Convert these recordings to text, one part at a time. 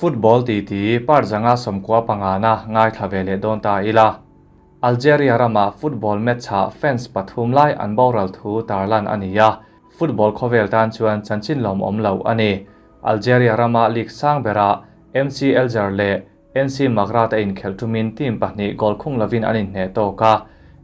Football titi part 95 na ngaithla ve leh dawn ta ila. Algeria rama football match-ah fans pathum lai an boral thu tarlan a ni a, football khawvel tan chuan chanchin lawmawm lo a ni. Algeria rama league sang berah MC Alger leh NC Magra te inkhelh tumin team pahnih goal khung lovin an inhneh tawk a,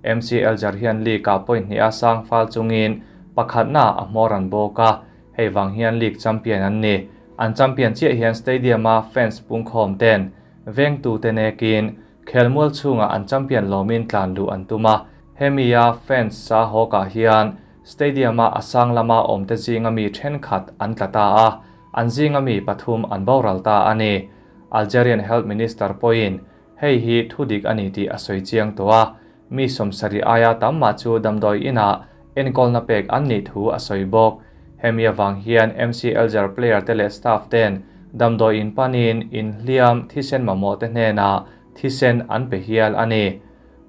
MC Alger hian league-ah point hnih a sang fal chungin pakhatna a hmawr an bawk a, hei vang hian league champion an ni. An champion chiah hian stadium-a fans pungkhawm ten vengtute nekin khelmual chhungah an champion lawmin tlan luh an tum a, hemi-a fans sa hawkah hian stadium-a a sang lama awmte zinga mi thenkhat an tla ta a, an zinga mi pathum an boral ta a ni. Algerian Health Minister pawhin hei hi thu dik a ni tih a sawi chiang tawh a, mi 70 aia tam mah chu damdawi inah enkawlna pek an nih thu a sawi bawk. Hemi avang hian MC Alger player te leh staff ten damdawi in panin inhliam thisen mamawh te hnenah thisen an pe hial a ni.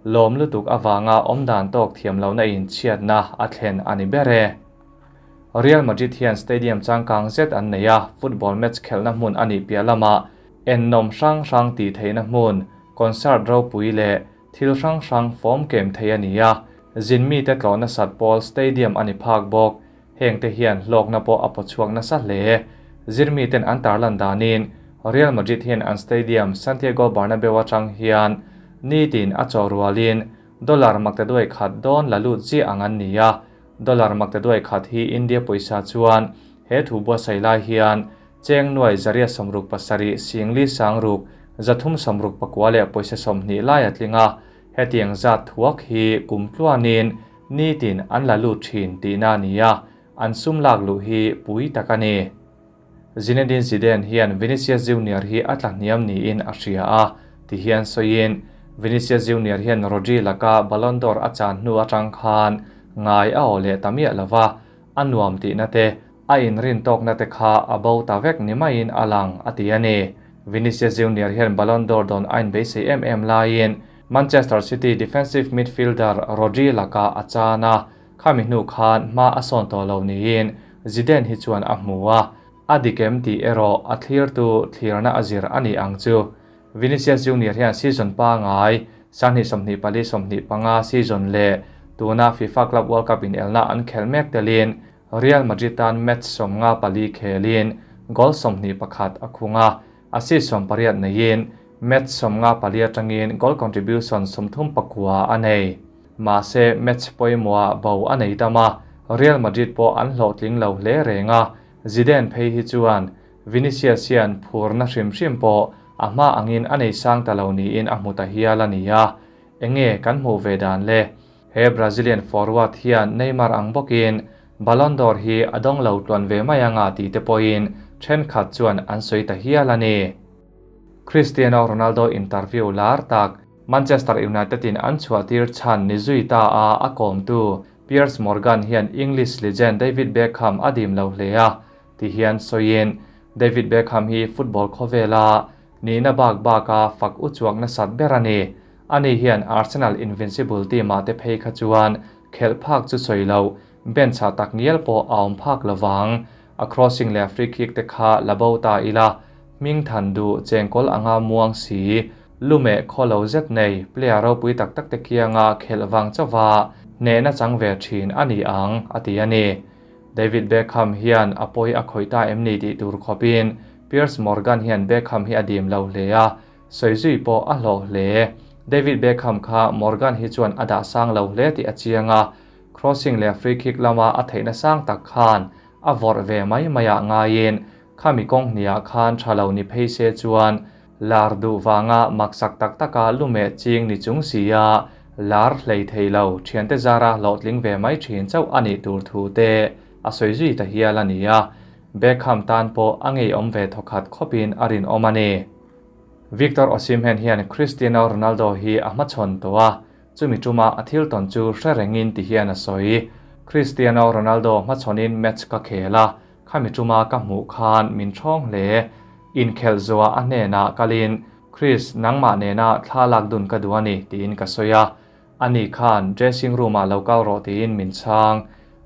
Lawm lutuk avanga awmdan tawk thiam lohna in chhiatna a thlen a ni ber e. Real Madrid hian stadium changkang zet an nei a, football match khelhna hmun a nih piah lamah ennawm hrang hrang tih theihna hmun, concert ropui leh thil hrang hrang fawm kem thei a ni a, zin mite tlawh nasat pawl stadium a ni phak bawk. Heng te hian hlawkna pawh a pawchhuak nasa hle. Zirmi ten an tarlan danin Real Madrid hian an stadium Santiago Bernabeu atang hian nitin a chaw rualin dollar maktaduai khat dawn la lut chiah ang an ni a, dollar maktaduai khat hi India pawisa chuan he thu buatsaih lai hian cheng nuai 167 singli sangruk 369 leh pawisa 20 lai a tling a, hetiang zat thuak hi kum tluanin nitin an la lut thin tihna a ni a, an sum lak luh hi pui tak a ni. Zinedine Zidane hian Vinicius Junior hi a tla hniam niin a hria a, ti hian sawiin Vinicius Junior hian Rodri laka Ballon d'Or a chan hnu atang khan ngai a aw leh ta miah lova, a nuam tihna te, a inrin tawkna te kha a bo ta vek ni maiin a lang a ti a ni. Vinicius Junior hian Ballon d'Or dawn a inbeisei em em laiin Manchester City defensive midfielder Rodri laka a chan a, khami hnu khan hma a sawn tawh lo niin Zidane hi chuan a hmu a, a dikem tih erawh a thlir tu thlirna a zir a ni ang chu. Vinicius Junior hian season pangai 2024-25 season leh tuna FIFA Club World Cup in elna an khel mek telin Real Madrid tan match 54 khelin goal 21 a khunga, assist 18 neiin match 54 atangin goal contribution 39 a nei. Mahse match pawimawh bo a nei tama Real Madrid pawh an hlawhtling lo hle renga, Zidane phei hi chuan Vinicius hian phurna hrim hrim pawh a hma angin a nei sang ta lo niin a hmu ta hial a ni a, enge kan hmuh ve dan le. He Brazilian forward hian Neymar ang bawkin Ballon d'Or hi a dawng lo tluan ve mai anga ti te pawhin thenkhat chuan an sawi ta hial a ni. Cristiano Ronaldo interview lar tak Manchester United in an chhuahtir chhan ni zui ta a a kawmtu Piers Morgan hian English legend David Beckham a dim lo hle a, ti hian sawiin David Beckham hi football khawvela nihna bak baka fak u chuak nasat ber a ni. Ani hian Arsenal Invincible team ah te phei kha chuan khelh phak chu sawi lo, bench ah tak ngial pawh a awm phak lovang. A crossing leh free kick te kha la bo ta ila, hming than du chengkawl anga muang si, lume khaw lo zet nei player ropui tak tak te kianga khelh wang chawa hnehna chang ve thin a ni ang a ti a ni. David Beckham hian a pawi a khawih ta em ni tih tur khawpin Piers Morgan hian Beckham hi a dim lo hle a, sawi zui pawh a hlawh hle. David Beckham kha Morgan hi chuan a dah sang lo hle tih a chiang a, crossing leh free kick lama a theihna sang tak khan a vawrh ve mai mai ah ngaiin khami kawng hniah khan tha lo ni phei se chuan lar duh wanga maksak tak taka lume ching ni chung si a lar hlei thei lo thiante zara hlawhtling ve mai thin chauh a nih tur thu te a sawi zui ta hial a ni a, Beckham tan pawh a ngei awm ve thawkhat khawpin a rin awm a ni. Victor Osimhen hian Cristiano Ronaldo hi a hmachhawn tawh a, chumi tuma a thil tawn chu hre rengin ti hian a sawi. Cristiano Ronaldo hmachhawnin match ka khel a, khami tuma ka hmuh khan min thawng hle. Inkhelh zuwa a hnenah kalin Chris nangmah nena thla lak dun ka duh a ni tiin ka sawi a, ani khan dressing room ah lo kal rawh tiin min chhang.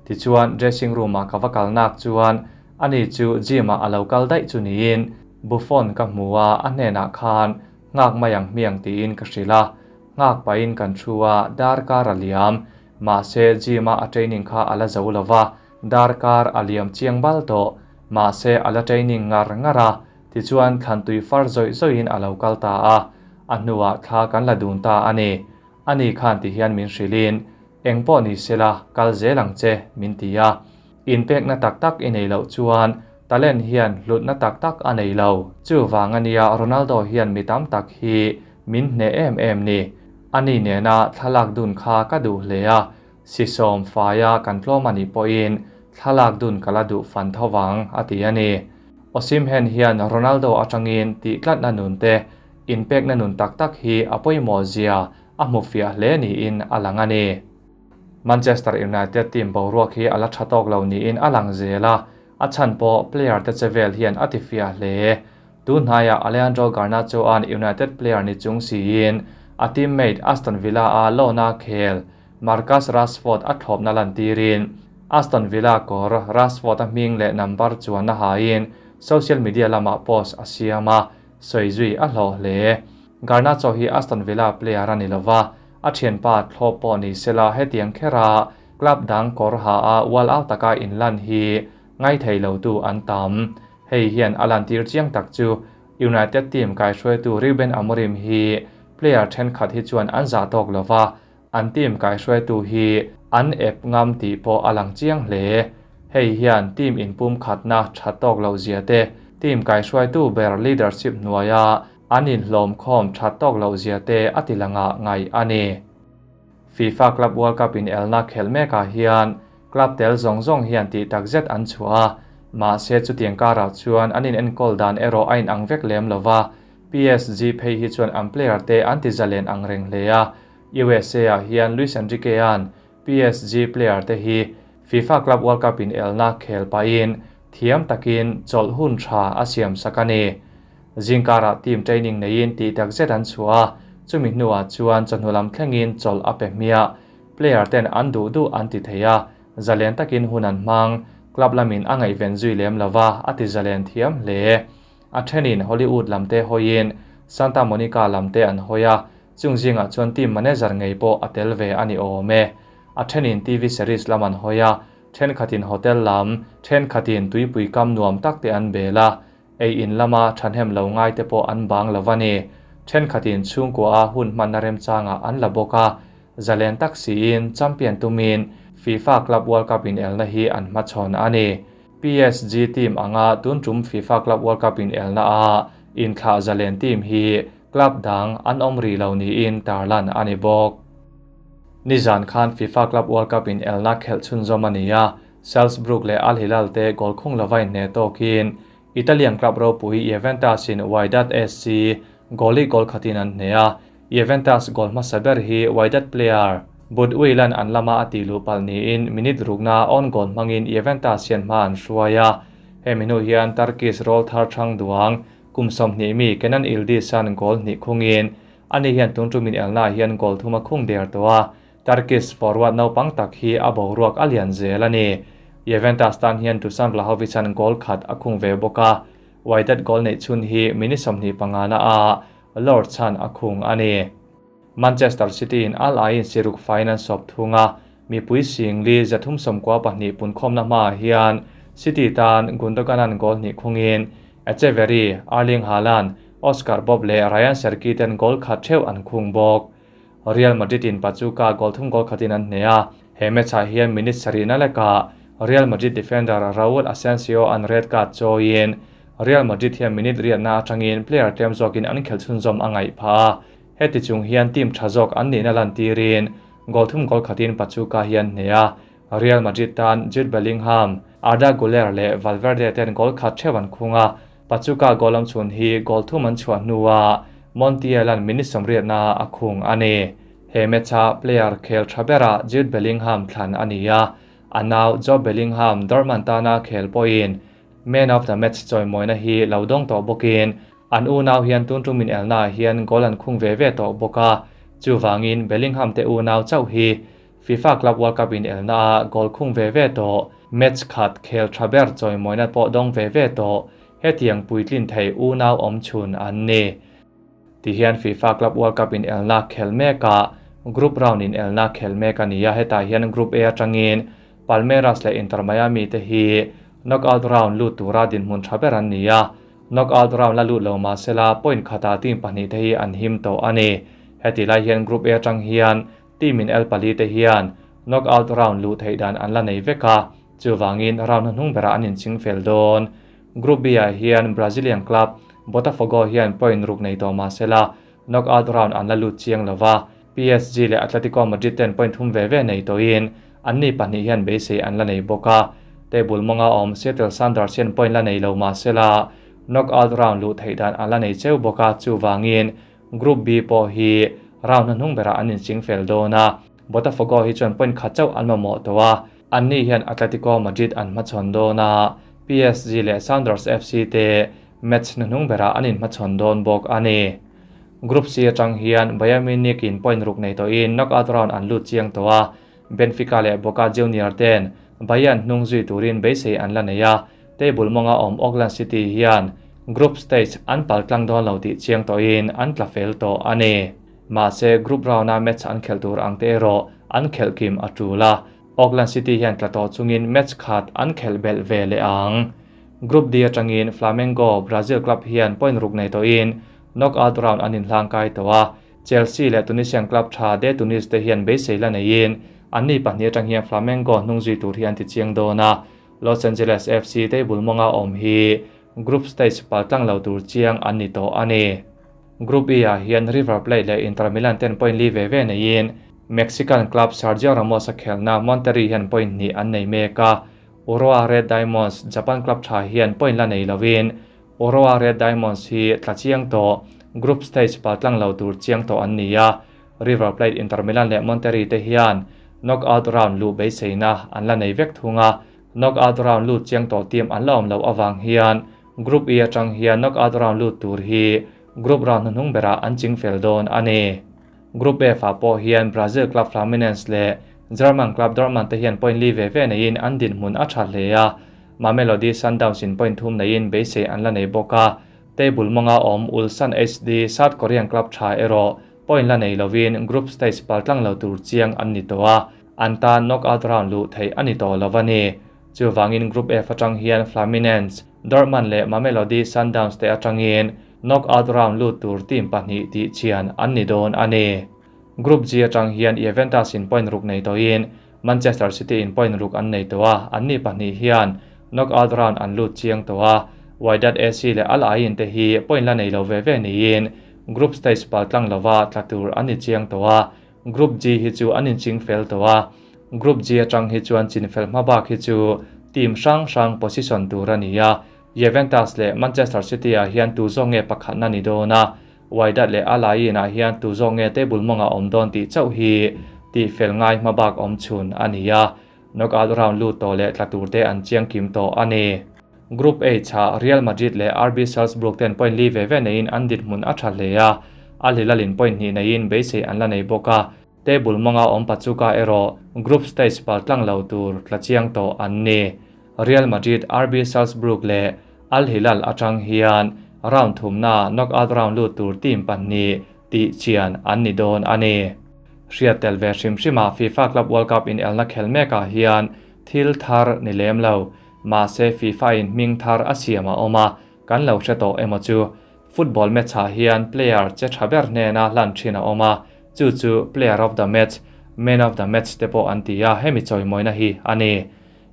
Tichuan dressing room ah ka va kal nak chuan ani chu gym ah a lo kal daih chu niin. Buffon ka hmu a, a hnenah khan nghak mai ang hmiang tiin ka hrilh a. Nghak pahin kan thu a, darkar a liam. Mahse, gym-a a training kha a la zo lo va, darkar a liam chiang bal tawh. Mahse, a la training ngar ngar a, tichuan thlantui far zawih zawihin a lo kal ta a. A hnuah thla kan la dun ta a ni. Ani khan ti hian min hrilhin, Eng pawh ni sela, kal zel ang che, min ti a. Inpekna tak tak i nei loh chuan talent hian hlutna tak tak a nei lo. Chuvang a nia Ronaldo hian mi tam tak hi min hneh em em ni. Ani nena thlalak dun kha ka duh hle a, sisawm faia kan tlawm a nih pawhin thlalak dun ka la duh fan tho vang, a ti a ni. Osimhen hian Ronaldo atangin tihtlatna nun te Inpekna nun tak tak hi a pawimawh zia a hmu fiah hle niin a lang a ni. Manchester United team boruak hi a la tha tawk lo niin a lang zel a, a chhan pawh player te che vel hian a ti fiah hle. Tun hnaiah Alejandro Garnacho-a'n United player ni chung siin a teammate Aston Villa-a loan-a khel Marcus Rashford a thlawpna lantirin Aston Villa kawr Rashford-a hming leh number chuanna hain social media lamah post a siam a, Sawi zui a hlawh hle. Garnacho hi Aston Villa player a ni lova, a thianpa thlawp pawh ni sela hetiang khera club dang kawr ha a wall out taka inlan hi ngaithei lotu an tam. Hei hian a lantir chiang tak chu United team kaihruaitu Ruben Amorim hi player thenkhat hi chuan an zah tawk lova, An team kaihruaitu hi an ep ngam tih pawh a lang chiang hle. Hei hian team inpum khatna tha tawk loh zia te, team kaihruaitu ber leadership hnuaia an inhlawm khawm tha tawk loh zia te a ti langah ngaih a ni. FIFA Club World Cup inelna khelh mekah hian club tel zawng zawng hian tih takzet an chhuah a, mahse chutiang karah chuan an inenkawl dan erawh a inang vek lem lo va, PSG phei hi chuan an player te an ti zalen ang reng hle a, USA ah hian Luis Enrique-a'n PSG player te hi FIFA Club World Cup inelna khel pahin thiam takin chawlh hun tha a siam sak a ni. Zingkarah team training neiin tih tak zet an chhuah a, chumi hnuah chuan chawhnu lam thlengin chawlh a pe hmiah. Player ten an duh duh an ti thei a, zalen takin hun an hmang. Club lamin a ngaihven zui lem lova a ti zalen thiam hle. A thenin Hollywood lam te hawiin Santa Monica lam te an hawi a, chung zingah chuan team manager ngei pawh a tel ve a ni awm e. A thenin TV series lam an hawi a, thenkhatin hotel lam, thenkhatin tuipui kam nuam tak te an bel a, ei in lama thahnem lo ngai te pawh an bang lo va ni. Thenkhatin chhungkua a hun hmanna remchangah an la bawk a, zalen tak siin champion tumin FIFA Club World Cup inelna hi an hmachhawn a ni. PSG team anga tun tum FIFA Club World Cup inelna a inthlah zalen team hi club dang an awm rih lo niin tarlan a ni bawk. Nizan khan FIFA Club World Cup inelna khelh chhunzawm a ni a, Salzburg leh Al Hilal te goal khung lova inhneh tawkin Italian club ropui Juventus in Wydad SC goal-i goal khatin an hneh a, Juventus goal hmasa ber hi Wydad player Budwilan an lama a tih luh palh niin minute rukna own goal hmangin Juventus hian hma an hruai a. Hemi hnu hian Turkish rawl thar thang duang kum 20 mi Kenan Yildiz-a'n goal hnih khungin ani hian tun tum inelnaah hian goal thum a khung der tawh a, Turkish forward naupang tak hi a boruak a lian zel a ni. Juventus tan hian Dusan Vlahovic-a'n goal khat a khung ve bawk a, Wydad goal neih chhun hi minute 25 na a Lord chhan a khung a ni. Manchester City in Al Ain siruk faiin an sawp thung a, mipui singli 392 punkhawmna hmaah hian City tan Gundogan-a'n goal hnih khungin Echeverri, Erling Haaland, Oscar Bobb leh Rayan Cherki ten goal khat theuh an khung bawk. Real Madrid in Pachuca goal thum goal khatin an hneh a, he match-ah hian minute sarihna lekah Real Madrid defender Raul Asensio an red card chawiin Real Madrid hian minute riatna atangin player tlem zawkin an khelh chhunzawm a ngaih phah a, heti chung hian team tha zawk an nihna lantirin goal thum goal khatin Pachuca hi an hneh a, Real Madrid tan Jude Bellingham, Arda Guler leh Valverde ten goal khat theuh an khung a, Pachuca goal lam chhun hi goal thum an chhuah hnuah Montiel-a'n minute sawmriatna a khung a ni. He match-a player khel tha berah Jude Bellingham thlan a ni a, a nau Jobe Bellingham Dortmund tana khel pawhin Man of the match chawimawina hi lo dawng tawh bawkin an unau hian tun tum inelnaah hian goal an khung ve ve tawh bawk a, chuvangin Bellingham te unau chauh hi FIFA Club World Cup inelnaah goal khung ve ve tawh, match khat khel tha ber chawimawina pawh dawng ve ve tawh. Hetiang puitlin thei unau awmchhun an ni. Tihian FIFA Club World Cup inelna khel mekah Group Round inelna khel mek a ni a, hetah hian Group A atangin Palmeiras leh Inter Miami te hi Knockout Round lut tura dinhmun tha ber an ni a, Knockout Round la lut lo mahsela point khatah team pahnihte hi an him tawh a ni. Heti lai hian Group A atang hian team inel pali te hian Knockout Round luh theih dan an la nei vek a, chuvangin round hnuhnung berah an inching fel dawn. Group B ah hian Brazilian club Botafogo hian point ruk nei tawh mah sela knockout round an la lut chiang lo va, PSG leh Atletico Madrid ten point thum ve ve nei tawhin anni pahnih hian beisei an la nei bawk a. Table mawnga awm Seattle Sounders hian point la nei lo mah sela knockout round luh theih dan an la nei cheu bawk a, chuvangin Group B pawh hi round hnuhnung berah an inching fel dawn a, Botafogo hi chuan point khat chauh an mamawh tawh a. Anni hian Atletico Madrid an hmachhawn dawn a, PSG leh Sounders FC te match hnuhnung berah an inhmachhawn dawn bawk a ni. Group C atang hian Bayern Munich in point ruk nei tawhin knockout round an lut chiang tawh a, Benfica leh Boca Junior ten Bayern hnung zui turin beisei an la nei a, table mawnga awm Auckland City hian group stage an pal tlang dawn lo tih chiang tawhin an tla fel tawh a ni. Mahse group round-a match an khelh tur ang te erawh an khelh kim a tul a, Auckland City hian tla tawh chungin match khat an khelh belh ve leh ang. Group D atangin Flamengo, Brazil club hian point ruk nei tawhin knockout round an inhlangkai tawh a, Chelsea leh Tunisian club tha De Tunis te hian beisei la neiin anni pahnih atang hian Flamengo hnung zui tur hi an ti chiang dawn a, Los Angeles FC table mawnga awm hi group stage paltlang lo tur chiang an ni tawh a ni. Group E ah hian River Plate leh Inter Milan ten point li ve ve neiin Mexican club Sergio Ramos a khelhna Monterrey hian point hnih an nei mek a, Urawa Red Diamonds, Japan club tha hian point la nei lovin Urawa Red Diamonds hi tla chiang tawh, group stage paltlang lo tur chiang tawh an ni a, River Plate, Inter Milan leh Monterrey te hian knockout round luh beiseina an la nei vek thung a, knockout round lut chiang tawh team an la awm loh avang hian Group E atang hian knockout round lut tur hi group round hnuhnung berah an ching fel dawn a ni. Group F ah pawh hian Brazil club Fluminense leh German club Dortmund te hian point li ve ve neiin an dinhmun a tha hle a, Mamelodi Sundowns in point thum neiin beisei an la nei bawk a, table mawnga awm Ulsan HD South Korean club tha erawh point la nei lovin group stage paltlang lo tur chiang an ni tawh a, an tan knockout round luh theih a ni tawh lo a ni. Chuvangin Group F atang hian Fluminense, Dortmund leh Mamelodi Sundowns te atangin knockout round lut tur team pahnih tih chian an ni dawn a ni. Group G atang hian Juventus in point ruk nei tawhin Manchester City in point ruk an nei tawh a, anni pahnih hian knockout round an lut chiang tawh a. Wydad AC leh Al Ain te hi point la nei lo ve ve niin group stage paltlang lova tla tur an ni chiang tawh a, Group G hi chu an inching fel tawh a, Group G atang hi chuan chinfel hma bak hi chu team hrang hrang position tur a ni a, Juventus leh Manchester City ah hian tu zawk nge pakhatna ni dawn a, Wydad leh Al Ain ah hian tu zawk nge table mawngah awm dawn tih chauh hi tihfel ngai hma bak awm chhun a ni a, knockout round lut tawh leh tla tur te an chiang kim tawh a ni. Group H ah Real Madrid leh RB Salzburg ten point li ve ve neiin an dinhmun a tha hle a, Al Hilal in point hnih neiin beisei an la nei bawk a, table mawnga awm Pachuca erawh group stage paltlang lo tur tla chiang tawh an ni. Real Madrid, RB Salzburg leh Al Hilal atang hian round thumna knockout round lut tur team pahnih tih chian an ni dawn a ni. Hriat tel ve hrim hrimah FIFA Club World Cup inelna khel mekah hian thil thar ni lem lo. Mahse FIFA in hming thar a siam a awm a, kan lo hre tawh emaw chu. Football match ah hian player che tha ber hnena hlan thin a awm a, chu chu player of the match, man of the match te pawh an ti a, hemi chawimawina hi a ni.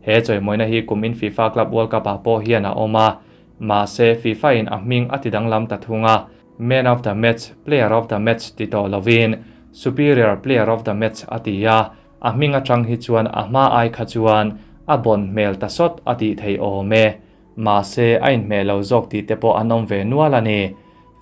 He chawimawina hi kum in FIFA Club World Cup ah pawh hian a awm a, mahse FIFA in a hming a ti danglam ta thung a, man of the match, player of the match ti tawh lovin superior player of the match a ti a, A hming atang hi chuan a hma ai kha chuan a bawn hmel ta sawt a tih theih awm e. Mahse, a inhmeh lo zawk tih te pawh an awm ve nual a ni.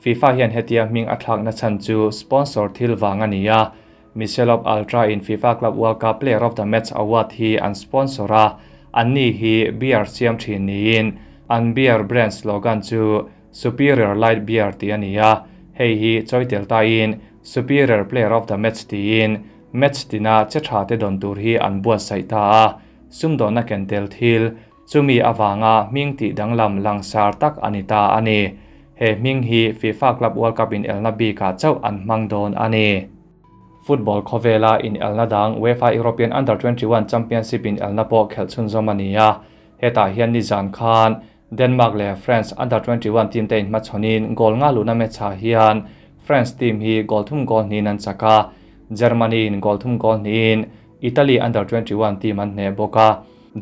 FIFA hian hetia hming a thlakna chhan chu sponsor thil vang a ni a. Michelob Ultra in FIFA Club World Cup Player of the Match Award hi an sponsor a, anni hi beer siam thin niin an beer brand slogan chu Superior Light Beer tih a ni a, hei hi chawitel tain Superior Player of the Match tiin Match tina che tha te dawn tur hi an buatsaih ta a, sumdawnna ken tel thil, Chumi avanga hming tih danglam langsar tak a ni ta a ni. He hming hi FIFA Club World Cup inelna bikah chauh an hmang dawn a ni. Football khawvela inelna dang UEFA European Under 21 Championship inelna pawh khelh chhunzawm a ni a. Hetah hian nizan khan Denmark leh France Under 21 team te inhmachhawnin goal nga luhna match-ah hian France team hi goal thum goal hnihin an chak a, Germany in goal thum goal hnihin Italy Under 21 team an hneh bawk a.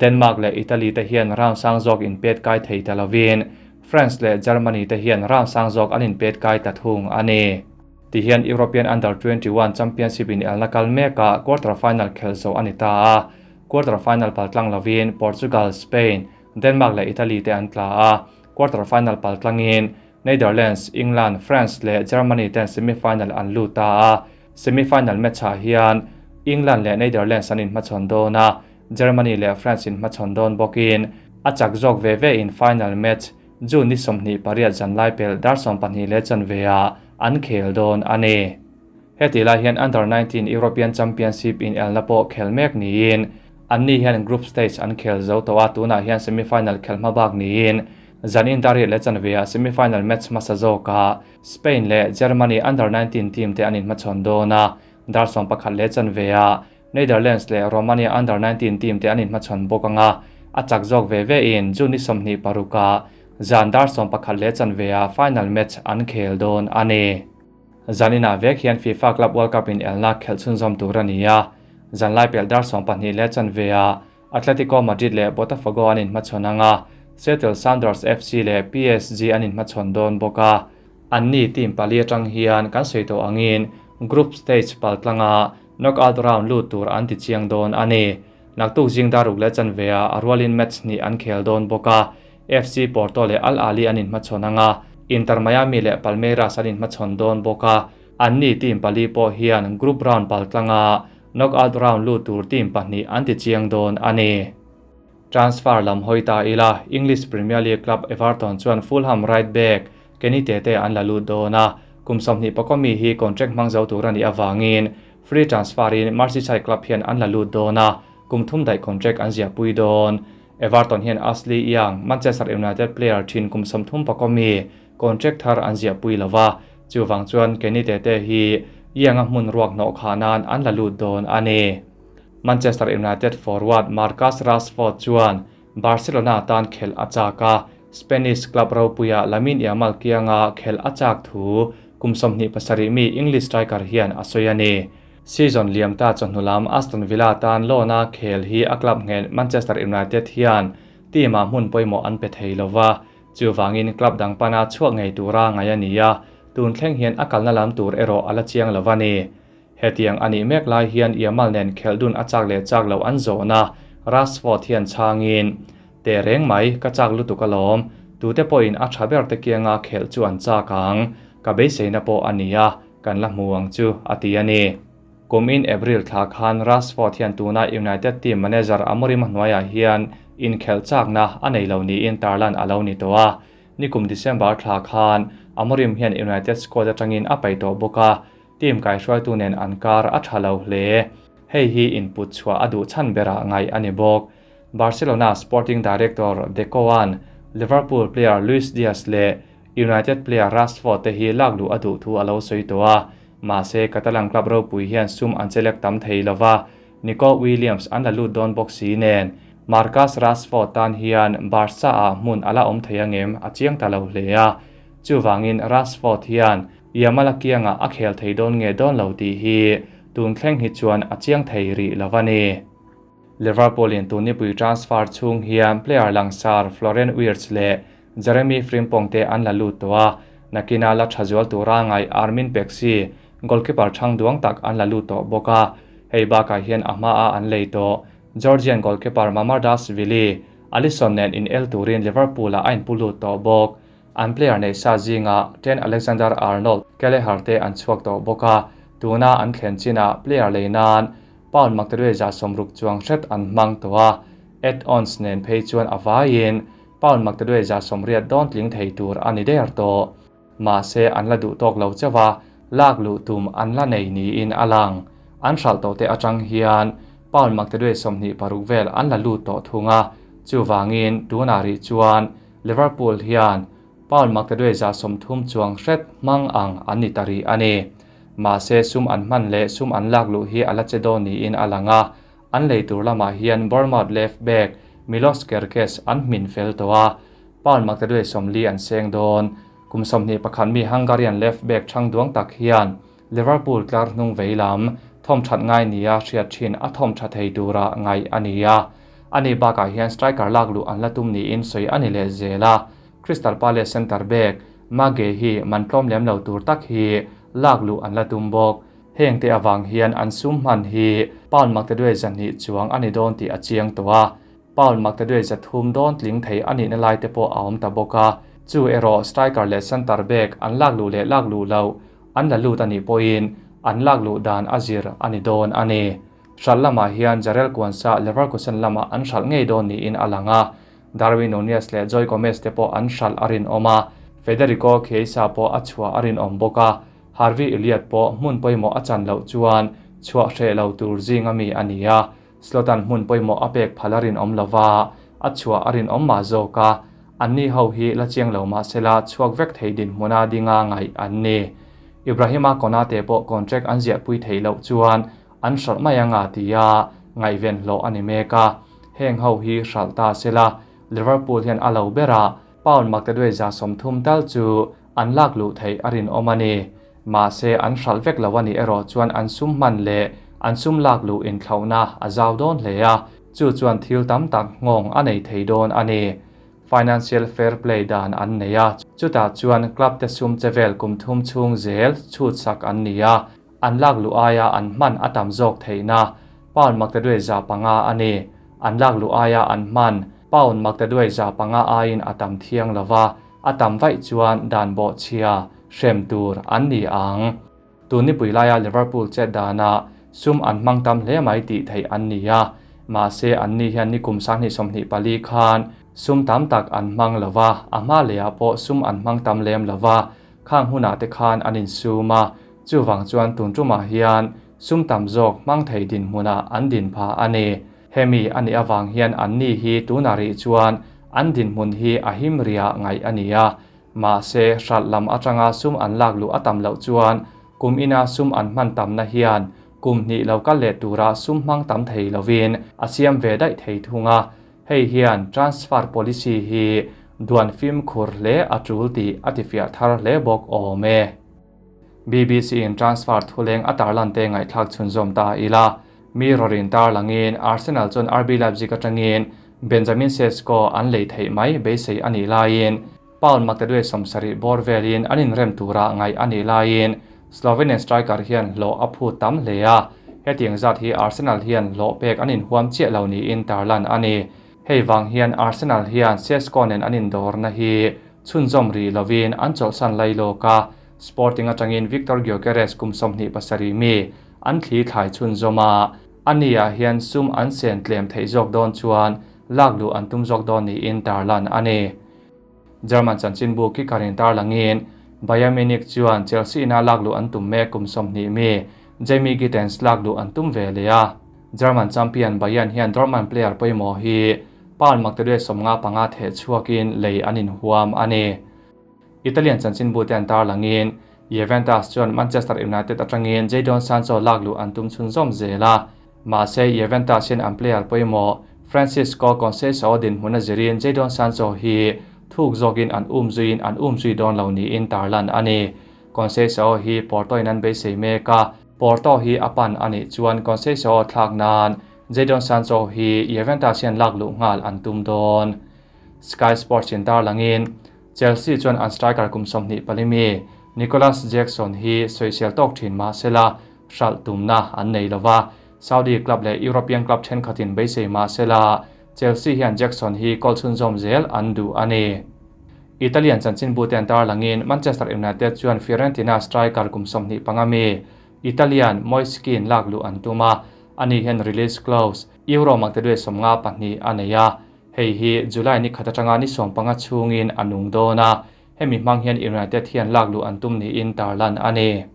Denmark leh Italy te hian round sang zawk inpet kai thei ta lovin France leh Germany te hian round sang zawk an inpet kai ta thung a ni. Tihian European Under 21 Championship inelna kal mekah quarter final khelh zawh a ni ta a. Quarter final paltlang lovin Portugal, Spain, Denmark leh Italy te an tla a. Quarter final paltlangin Netherlands, England, France leh Germany ten semi final an lut ta a. Semi final match-ah hian England leh Netherlands an inhmachhawn dawn a, Germany leh France inhmachhawn dawn bawkin a chak zawk ve ve in final match June ni 28 zanlai pelh dar 12 leh chanve-ah an khel dawn a ni. Heti lai hian Under 19 European Championship inelna pawh khel mek niin anni hian group stage an khel zo tawh a, tunah hian semi final khel hma bak niin zanin dar riat leh chanve-ah semi final match hmasa zawkah Spain leh Germany Under 19 team te an inhmachhawn dawn a, dar 11 leh chanve-ah Netherlands leh Romania Under 19 team te an inhmachhawn bawk ang a, a chak zawk ve ve in June ni 26-ah zan dar 11 leh chanve-ah final match an khel dawn a ni. Zaninah vek hian FIFA Club World Cup inelna khelh chhunzawm tur a ni a, zanlai pelh dar 12 leh chanve-ah Atletico Madrid leh Botafogo an inhmachhawn ang a, Seattle Sounders FC leh PSG an inhmachhawn dawn bawk a. Anni team pali atang hian kan sawi tawh angin group stage paltlanga knockout round lut tur an ti chiang dawn a ni. Naktuk zing dar ruk leh chanve-ah a rualin match hnih an khel dawn bawk a, FC Porto leh Al Ahly an inhmachhawn ang a, Inter Miami leh Palmeiras an inhmachhawn dawn bawk a. Anni team pali pawh hian group round paltlanga knockout round lut tur team pahnih an ti chiang dawn a ni. Transfer lam hawi ta ila, English Premier League club Everton chuan Fulham right back Kenny Tete an la lut dawn a, kum 20 pakua mi hi contract hmang zo tur a nih avangin free transfer in Merseyside club hian an la lut dawn a, kum thum daih contract an ziahpui dawn. Everton hian Ashley Young, Manchester United player thin kum 30 pakua mi contract thar an ziahpui lova, chuvang chuan Kenny Tete hi Young-a hmun ruak hnawh khah nan an la lut dawn a ni. Manchester United forward Marcus Rashford chuan Barcelona tan khelh a chak a, Spanish club ropuia Lamine Yamal kianga khelh a chak thu kum 27 mi English striker hian a sawi a ni. Season liam ta chawhnu lam Aston Villa tan loan-a khel hi a club nghen Manchester United hian team-ah hmun pawimawh an pe thei lova, chuvangin club dang pana chhuak ngei tura ngai a ni a, tun thleng hian a kalna lam tur erawh a la chiang lova ni. Hetiang a nih mek lai hian Yamal nen khelh dun a chak leh chak loh an zawhna Rashford hian chhangin, Teh reng mai, ka chak lutuk alawm, tute pawhin a tha ber te kianga khelh chu an chak ang, ka beiseina pawh a ni a, kan la hmu ang chu, a ti a ni. Kumin April thla khan Rashford hian tuna United team manager Amorim a hnuaiah hian inkhelh chakna a nei lo niin tarlan a lo ni tawh a. Nikum December thla khan Amorim hian United squad atangin a paih tawh bawk a, team kaihruaitu nen an kar a tha lo hle. Hei hi input chhuah a duh chhan berah ngaih a ni bawk. Barcelona sporting director Deco-a'n Liverpool player Luis Diaz leh United player Rashford te hi lak luh a duh thu a lo sawi tawh a, mahse Catalan club ropui hian sum an chelek tam thei lova, Nico Williams an la lut dawn bawk si nen Marcus Rashford tan hian Barca-ah hmun a la awm thei angem a chiang ta lo hle a, chuvangin Rashford hian Yamal a kiangah a khel thei dawn nge dawn lo tih hi tun thleng hi chuan a chiang thei rih lo a ni. Liverpool in tun nipui transfer chhung hian player langsar Florian Wirtz leh Jeremy Frimpong te an la lut tawh a, nakina la tha zual tura ngai Armin Pexi, goalkeeper thang duang tak an la lut tawh bawk a, hei bakah hian a hmaa an lei tawh Georgian goalkeeper Mamardashvili, Alisson nen in el turin Liverpool-ah a inpu lut tawh bawk. An player nei sa zinga Trent Alexander-Arnold, Kelleher te an chhuak tawh bawk a, tuna an thlen chinah player lei nan pound maktaduai za sawmruk chuang hret an hmang tawh a, add-ons nen phei chuan a vaiin pound maktaduai za sawmriat dawn tling thei tur a ni der tawh. Mahse an la duh tawk lo chauh a, lak luh tum an la nei niin a lang. An hralh tawh te atang hian pound maktaduai 26 vel an la lut tawh thung a, Chuvangin tunah rih chuan Liverpool hian Pound maktaduai 30 chuang hret hmang ang an ni ta rih a ni. Mahse sum an hman leh sum an lak luh hi a la che dawn niin a lang a, an lei tur lamah hian Bournemouth left back Milos Kerkez an hmin fel tawh a, Pound maktaduai 40 an seng dawn. Kum 21 mi Hungarian left back chang duang tak hian Liverpool tlar hnung vei lam thawm that ngai nia hriat thin a thawm tha thei tura ngai a ni a. Ani bakah hian striker lak luh an la tum niin sawi a ni leh zel a. Crystal Palace centre back Mage hi man tlawm lem lo tur tak hi lak luh an la tum bawk. Heng te awang hian an sum hman hi pound maktaduai 200 chuang ani dawn tih a chiang tawh a. Pound maktaduai 300 dawn tling thei ani na lai te pawh a awm ta bawk a. Chu erawh striker leh centre back an lak luh leh lak luh lo an la lut ani pawhin an lak luh dan a zir ani dawn ani. Hral lamah hian Jarell Quansah Leverkusen lamah an hral ngei dawn niin a lang a. Darwin Nunez leh Joy Gomez te pawh an hral a rin awm a. Federico Chiesa pawh a chhuah a rin awm bawk a. Harvey Elliott pawh hmun pawimawh a chan loh chuan chhuah hreh lo tur zinga mi a ni a. Slotan hmun pawimawh a pek phal a rin awm lova a chhuah a rin awm mah zawk a. An ni ho hi la chiang lo mah sela chhuak vek thei din hmuna dinga ngaih an ni. Ibrahima Konate pawh contract an ziah pui thei loh chuan an hral mai anga tia ngaihven hlawh ani mek a. Heng ho hi hral ta sela Liverpool hian a lo bera pound maktaduai 30 tal chu an lak luh thei a rin awm ani. Mahse an hral vek lo ani erawh chuan an sum hman leh an sum lak luh in thlauhna a zau dawn hle a. Chu chuan thil tam tak nghawng a nei thei dawn ani. Financial fair play dan an nei a. Chutah chuan club te sum chevel kum thum chhung zel chhut sak an ni a. An lak lu aia an hman a tam zawk theihna pound maktaduai 500 ani. An lak lu aia an hman pound maktaduai 500 aiin a tam thiang lova a tam vaih chuan dan bawh chhia hrem tur an ni ang. Tuni puilaia Liverpool che dana sum an hmang tam hle mai tih theih an ni a. Mahse an ni hian ni kum 2024 khan sum tam tak an hmang lova a hma lehah pawh sum an hmang tam lem lova khang hunah te khan an insum a. Chuwang chuan tun tumah hian sum tam zawk hmang thei din hmunah an din pha ani. Hemi ani awang hian an ni hi tunah rih chuan an din hmun hi a him ria ngaih ani a. Mahse hral lam atanga sum an lak luh a tam loh chuan kum ina sum an hman tam na hian kum hnih lo kal leh tura sum hmang tam thei lovin a siam ve daih thei thunga. Hei hian transfer policy hi duan fim khur hle a tul tih a ti fiah thar hle bawk awm e. BBC in transfer thuleng a tarlan te ngaihthlak chhunzawm ta ila. Mirrorin tarlangin Arsenal chuan RB Leipzig atangin Benjamin Sesko an lei theih mai beisei ani laiin pound maktaduai 70 bawr velin an inrem tura ngai ani laiin Slovenian striker hian hlawh a phu tam hle a. Hetiang zat hi Arsenal hian hlawh pek an inhuam chiah lo niin tarlan ani. Hei wang hian Arsenal hian Sesko nen an indawrna hi chhunzawm ri lovin an chawlhsan lai lawka Sporting atangin Victor Gyökeres kum 27 mi an thli thlai chhunzawm a. Ani ah hian sum an sen tlem thei zawk dawn chuan lak luh an tum zawk dawn niin tarlan ani. German chanchinbu kikarin tarlangin Bayern Munich chuan Chelsea na lak luh an tum mek kum 20 mi Jamie Gittens lak luh an tum ve le a. German champion Bayern hian Dortmund player pawimawh hi pound maktaduai 55 the chhuakin lei an inhuam ani. Italian chanchinbu te an tarlangin Juventus chuan Manchester United atangin Jadon Sancho lak luh an tum chhunzawm zel a. Mahse Juventus hian an player pawimawh Francisco Conceição din hmuna zirin Jadon Sancho hi thuk zawkin an umzuiin an umzui dawn lo niin tarlan ani. Conceição hi Porto in an beisei mek a. Porto hi a pan ani chuan Conceição thlak nan Jadon Sancho hi Juventus hian lak luh nghal an tum dawn. Sky Sports in tarlangin Chelsea chuan an striker kum 24 mi Nicholas Jackson hi soisel tawk thin ma sela hral tumna an nei lova. Saudi club leh European club thenkhatin beisei ma sela Chelsea hian Jackson hi goal chhunzawm zel an duh ani. Italian chanchinbu te an tarlangin Manchester United chuan Fiorentina striker kum 25 mi Italian Moise Kean lak luh an tum a. Ani hian release clause euro maktaduai 52 a nei a. Hei hi July ni khat atanga ni 15 chhungin a nung dawn a. Hemi hmang hian United hian lak luh an tum niin tarlan ani.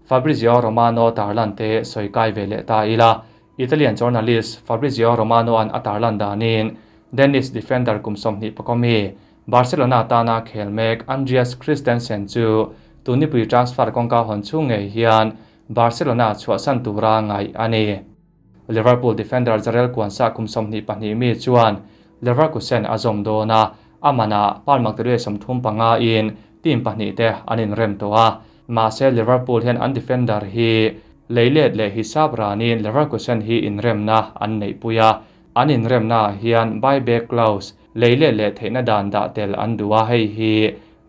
Fabrizio Romano tarlan te sawi kai ve leh ta ila. Italian journalist Fabrizio Romano an a tarlan danin Danish defender kum 25 mi Barcelona tana khel mek Andreas Christensen chu tunipui transfer kawngka hawn chhung ngei hian Barcelona chhuahsan tura ngaih a ni. Liverpool defender Jarell Quansah kum 22 mi chuan Leverkusen a zawm dawn a, a manah pound maktaduai 35 in team pahnih te an inrem tawh a. Mahse Liverpool hian an defender hi leilet leh hisap ranin Leverkusen hi inremna an neihpui a. An inremna hian buyback clause leilet leh theihna dan dah tel an duh a, hei hi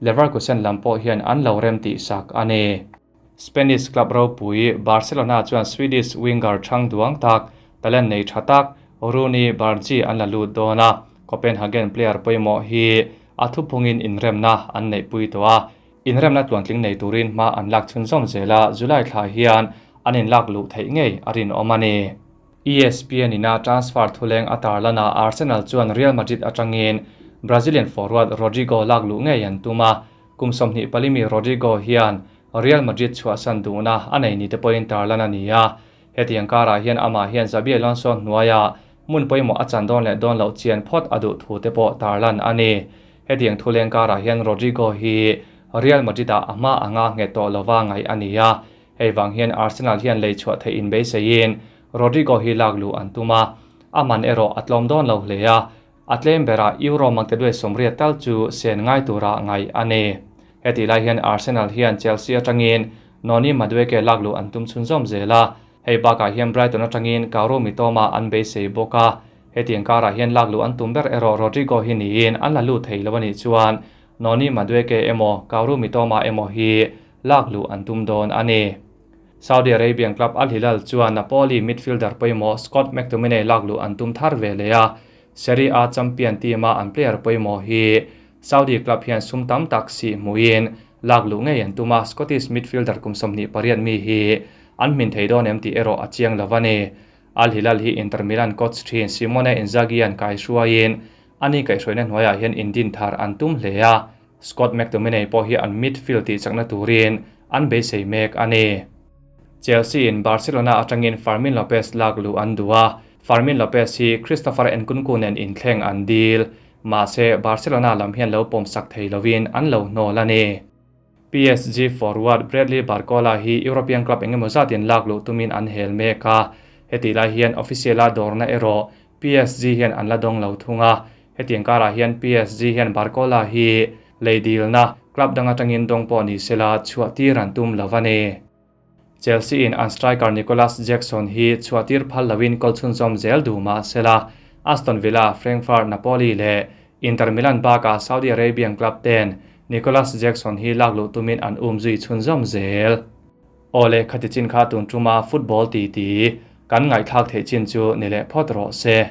Leverkusen lam pawh hian an lo rem tih sak a ni. Spanish club ropui Barcelona chuan Swedish winger thang duang tak talent nei tha tak Roony Bardghji an la lut dawn a. Copenhagen player pawimawh hi a thuphungin inremna an neihpui tawh a. Inremna tluantling nei turin hma an lak chhunzawm zel a, July thla hian an inlak luh theih ngei a rinawm a ni. ESPN ina transfer thuleng a tarlana Arsenal chuan Real Madrid atangin Brazilian forward Rodrygo lak luh ngei an tum a. Kum 24 mi Rodrygo hian Real Madrid chhuahsan duhna a nei ni te pawhin tarlan a ni a. Hetiang karah hian amah hian Xabi Alonso hnuaia hmun pawimawh a chan dawn leh dawn loh chian phawt a duh thu te pawh tarlan a ni. Hetiang thuleng karah hian Rodrygo hi Real Madrid-ah a hma anga nghet tawh lova ngaih a ni a. Hei vang hian Arsenal hian lei chhuah theih inbeiseiin Rodrygo hi lak luh an tum a. A man erawh a tlawm dawn lo hle a. A tlem berah Euro maktaduai 80 tal chu sen ngai tura ngaih a ni. Heti lai hian Arsenal hian Chelsea atangin Noni Madueke lak luh an tum chhunzawm zel a. Hei bakah hian Brighton atangin Kaoru Mitoma an beisei bawk a. Hetiang karah hian lak luh an tum ber erawh Rodrygo hi niin an la lut thei lo a nih chuan Noni Madueke emaw Kaoru Mitoma emaw hi lak luh an tum dawn a ni. Saudi Arabian club Al Hilal chuan Napoli midfielder pawimawh Scott McTominay lak luh an tum thar ve leh a. Serie A champion team-a an player pawimawh hi Saudi club hian sum tam tak sih hmuhin lak luh ngei an tum a. Scottish midfielder kum 28 mi hi an hmin thei dawn em tih erawh a chiang lo a ni. Al Hilal hi Inter Milan coach thin Simone Inzaghi an kaihruaiin ani kaihhruaina hnuaiah hian indin thar an tum hle a. Scott McTominay pawh hi an midfield tih chakna turin an beisei mek a ni. Chelsea in Barcelona atangin Fermin Lopez lak luh an duh a. Fermin Lopez hi Christopher Nkunku nen inthleng an dil. Mahse Barcelona lam hian lo pawm sak thei lovin an lo hnawl a ni. PSG forward Bradley Barcola hi European club engemaw zatin lak luh tumin an hel mek a. Heti lai hian official a dawrna erawh PSG hian an la dawng lo thung a. Hetiang karah hian PSG hian Barcola hi lei dilna club dang atangin dawng pawh ni sela chhuah tir an tum lo a ni. Chelsea in an striker Nicolas Jackson hi chhuah tir phal loin goal chhunzawm zel duh mah sela Aston Villa, Frankfurt, Napoli leh Inter Milan bakah Saudi Arabian club ten Nicolas Jackson hi lak luh tumin an um zui chhunzawm zel. Awle khati chin kha tun tuma football ti ti kan ngaihthlak theih chin chu ni leh phawt rawh se.